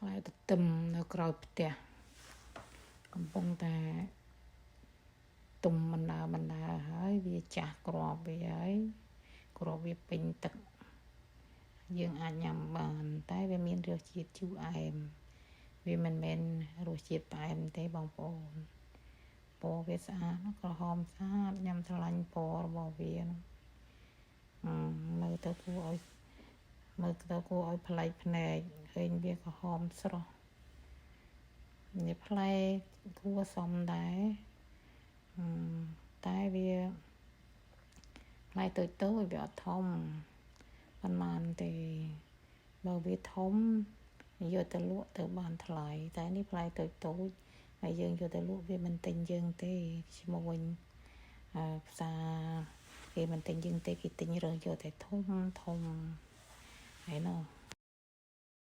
ផ្លែទទឹមនៅក្រោយផ្ទះកំពុងតែទុំបណ្ដើបណ្ដើហើយវាចាស់គ្រាប់វាហើយគ្រាប់វាពេញទឹកយើងអាចញ៉ាំបានតែវាមានរសជាតិជូរអែមវាមិនមែនរសជាតិផ្អែមទេបងប្អូនពណ៌វាស្អាតក្រហមស្អាតញ៉ាំស្រឡាញ់ពណ៌របស់វាមើលទៅគួរឲ្យមើលទៅគួរឲ្យប្លែកភ្នែកឃើញវាក្រហមស្រស់នេះផ្លែគួរសមដែរតែវាផ្លែតូចតូចវាអត់ធំប៉ុន្មានទេបើវាធំយកទៅលក់ទៅបានថ្លៃតែនេះផ្លែតូចតូចហើយយើងយកទៅលក់វាមិនទិញយើងទេឈ្មោះវិញផ្សារគេមិនទិញយើងទេគេទិញរើសយកតែធំធំហើយណោះ។